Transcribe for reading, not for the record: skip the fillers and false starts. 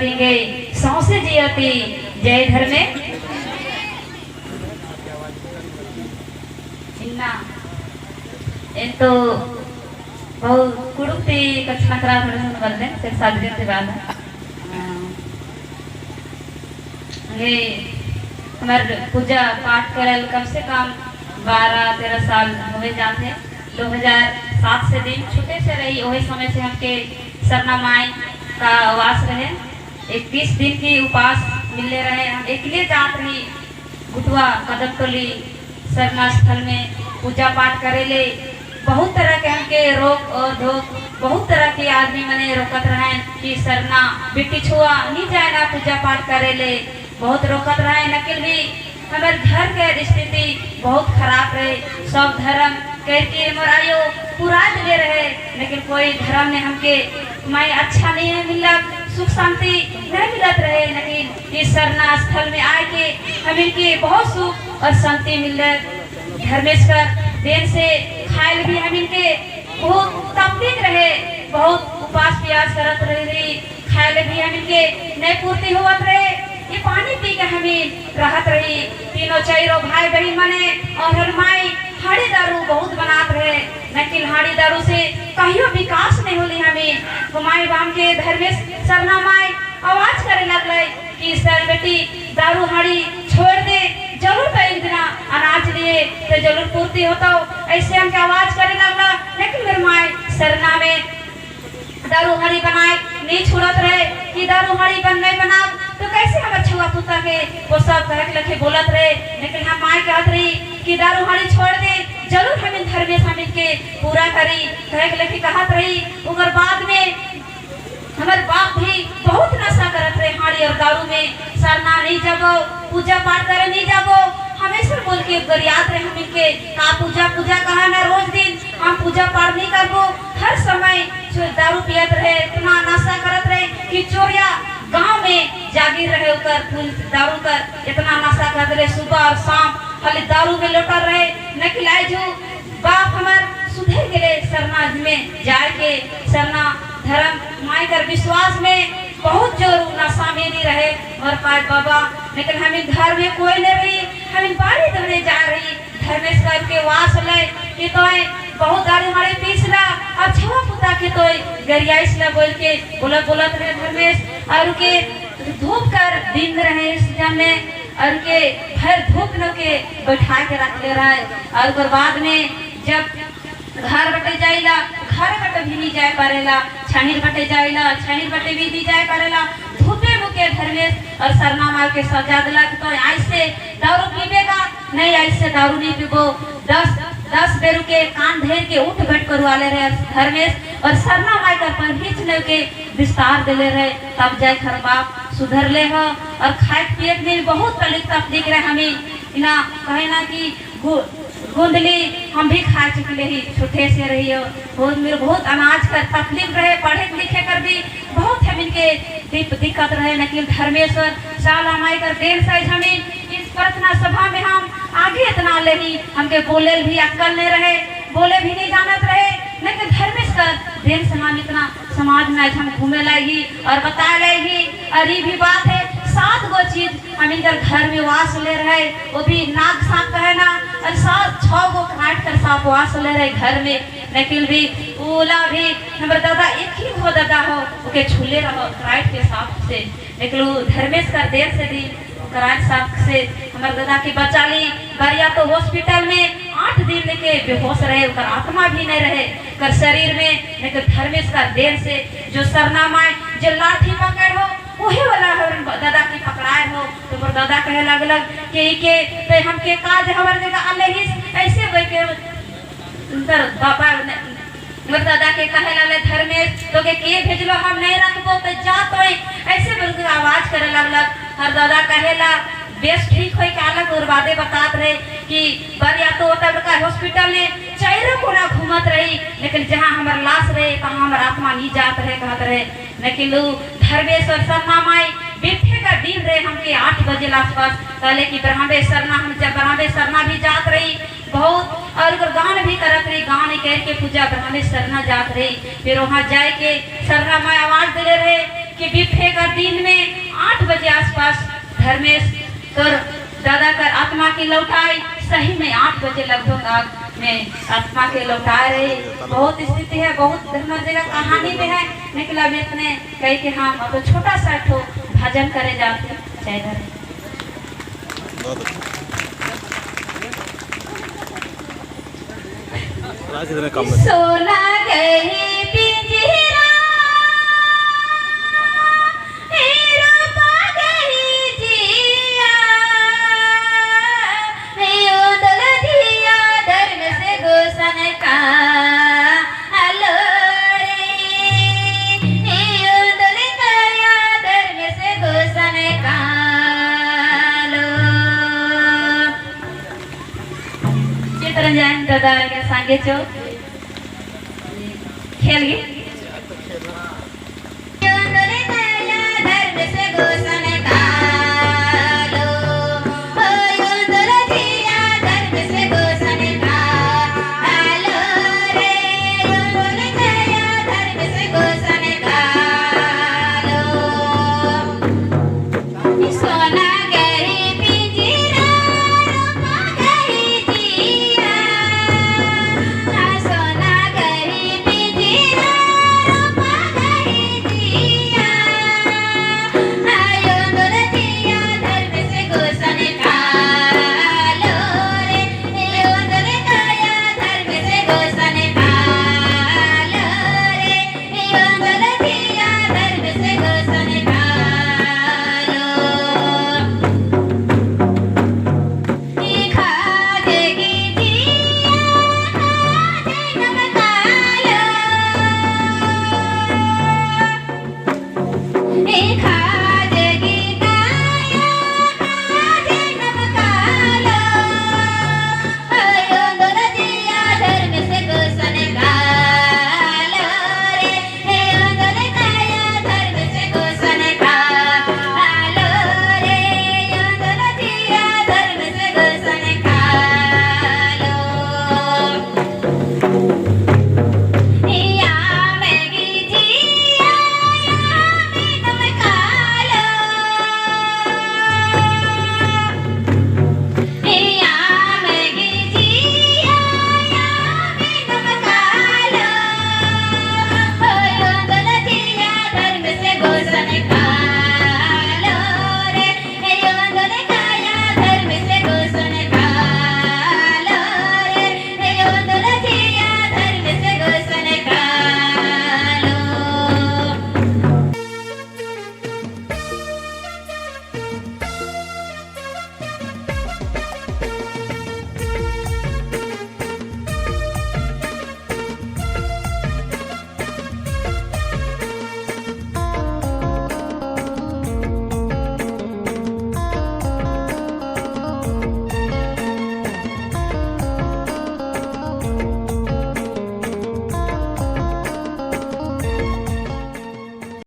बोलती गे सौसे जियती। जय धर्मे इन्ना इन तो बहुत कुड़ुकती कचना करा थोड़े सुन बदले सिर्फ 7 दिन के बाद ये हमारे पूजा पाठ करल कम से कम 12-13 साल हुए जाते। 2007 से दिन छूटे से रही, वही समय से हमके सरना माई का वास रहे। 21 दिन की उपवास मिलने रहे। हम एकले जात रही गुटवा कदमटोली सरना स्थल में पूजा पाठ करे ले। बहुत तरह के हमके रोक और ढोक, बहुत तरह के आदमी मने रोकत रहे कि सरना बेटी छुआ नहीं जाए ना पूजा पाठ करे ले, बहुत रोकत रहे। नकिल भी हमारे घर के स्थिति बहुत खराब रहे। सब धर्म करके मोर आयो पूरा दिले रहे, लेकिन कोई धर्म ने हमके मैं अच्छा नहीं है मिला, सुख शांति नहीं मिलत रहे। लेकिन इस सरना स्थल में आए के हम इनके बहुत सुख और शांति मिल। धर्मेश्वर then से खायल भी हम इनके बहुत तकलीफ रहे, बहुत उपास प्यास करत रही, खायल भी हम इनके नहीं पूर्ति होवत रहे। ये पानी पी के हमें राहत रही। तीनों चारों भाई बहन मने और हर माई हाड़ी दारू बहुत बनात रहे, लेकिन हाड़ी दारू से कहियो विकास नहीं होली। हमें तो माई बाम के धर्मेश सरना माई आवाज करे लगले कि सर बेटी दारू हाड़ी छोड़ दे, जरूर तो एक दिना अनाज लिए तो जरूर पूर्ति होता। ऐसे हमके आवाज करे लगला, लेकिन मेरे माई सरना में दारू हाड़ी बनाए नहीं छोड़त रहे कि दारू हाड़ी बन नहीं बनाब तो कैसे हम छुआ पुता के वो सब कह के लखे बोलत रहे। लेकिन हम माई कहत रही कि दारू हाड़ी छोड़ दे, जरूर हम धर्म समित के पूरा करी, कह के लखे कहत रही। उगर बाद में हमारे बाप भी बहुत नशा करत रहे हाड़ी और दारू में। सरना नहीं जाबो, पूजा पाठ करे नहीं जाबो, हमेशा बोल के गरियात रहे हम इनके का पूजा पूजा कहा ना, रोज दिन हम पूजा पाठ नहीं करबो। हर समय जो दारू पियत रहे, इतना नशा करत रहे कि चोरिया गांव में जागिर रहे ओकर फूल दारू कर इतना नशा करत रहे, सुबह और शाम खाली दारू में लोटल रहे। न खिलाए जो बाप हमार सुधर गेले सरना में जाए के, सरना धर्म माई कर विश्वास में बहुत जोर नशा में नहीं रहे और पाए बाबा। लेकिन हमें घर में कोई नहीं रही, हमें बाड़ी दौड़े जा रही धर्मेश कर के वास ले कि तो बहुत दारू हमारे पीसला अब छुआ पुता के तो गरियाइस ला बोल के बोलत बोलत रहे धर्मेश। और के धूप कर दिन रहे इस में और के भर धूप न के बैठा के रख ले रहे। और ओकर बाद में जब घर बटे जाइला, घर बटे भी नहीं जाए पारेला, छाहिर बटे जाइला, छाहिर बटे भी नहीं जाए पारेला। धूपे मुके धर्मेश और सरना मार के सजा दिलक तो ऐसे दारू पीबेगा नहीं, ऐसे दारू नहीं पीबो। 10 10 बेरू के कान धेर के उठ बैठ करवा ले रहे धर्मेश और सरना माई कर पर हिच ले के विस्तार दिले रहे, तब जाए खर बाप सुधर ले हो। और खाए पिए में बहुत तकलीफ तकलीफ रहे हमें इना कहे ना कि गोंदली हम भी खा चुके ही छोटे से रही हो। बहुत मेरे बहुत अनाज कर तकलीफ रहे, पढ़े लिखे कर भी बहुत हम इनके दिक्कत रहे। लेकिन धर्मेश्वर साल हमारे कर देन साइज हमें इस प्रार्थना सभा में हम आगे इतना ले ही हमके बोले भी अक्कल नहीं रहे, बोले भी नहीं जानत रहे, लेकिन धर्मेश कर देन से हम इतना समाज में आज हम घूमे लगी और बता लगी। और ये भी बात है, 7 गो चीज हम इनकर घर में वास ले रहे, वो भी नाग सांप कहे ना, और 7 6 गो काट कर सांप वास ले रहे घर में। लेकिन भी ओला भी हमारे दादा एक ही हो दादा हो ओके छूले रहो काट के सांप से, लेकिन वो धर्मेश कर देर से दी कराट सांप से हमारे दादा के बचा ली। बरिया तो हॉस्पिटल में 8 दिन लेके बेहोश रहे, ओकर आत्मा भी नहीं रहे कर शरीर में। लेकिन धर्मेश का देर से जो सरनामाए जो लाठी पकड़ हो वही वाला हमर दादा के पकड़ाए हो, तो मोर दादा कहे लगलक कि ई के ते हमके काज हमर जगह अले ही ऐसे बोल के उनकर बाबा मोर दादा के कहे लगले धर्मेश तो के भेजलो हम नहीं रखबो तो जा तो ऐसे बोल के आवाज करे लगलक। हर दादा कहेला बेस ठीक होई के अलग और बातें बतात रहे कि पर या तो तब का हॉस्पिटल में चारों कोना घूमत रही, लेकिन जहाँ हमार लाश रहे तहाँ हमार आत्मा नहीं जात रहे कहत रहे। लेकिन उ धर्मेश्वर सरना माई बिठे का दिन रहे हमके 8 बजे आसपास कहले कि ब्राह्मणे सरना हम जब ब्राह्मणे सरना भी जात रही बहुत और अगर गान भी करत रही, गान कर के पूजा ब्राह्मणे सरना जात रही। फिर वहाँ जाए के सरना माई आवाज दिले रहे कि बिफे का दिन में 8 बजे आसपास धर्मेश तोर दादा कर आत्मा के लौटाई। सही में 8 बजे लगभग आग में आत्मा के लौटाए रही। बहुत स्थिति है, बहुत धर्म जगह कहानी में है। निकला भी इतने कही के हम तो छोटा सा ठो भजन करे जाते। जय धर्म। बहुत अच्छा। राज इतने कम में। सोना गई पिंजरा रूपा गई जिया, उदल दिया धर्म से गोसन का अलोरे, उदल दया धर्म से गोसन का लो। चित्रंजन दादा के संगे चो खेल गे। धर्म से गोसन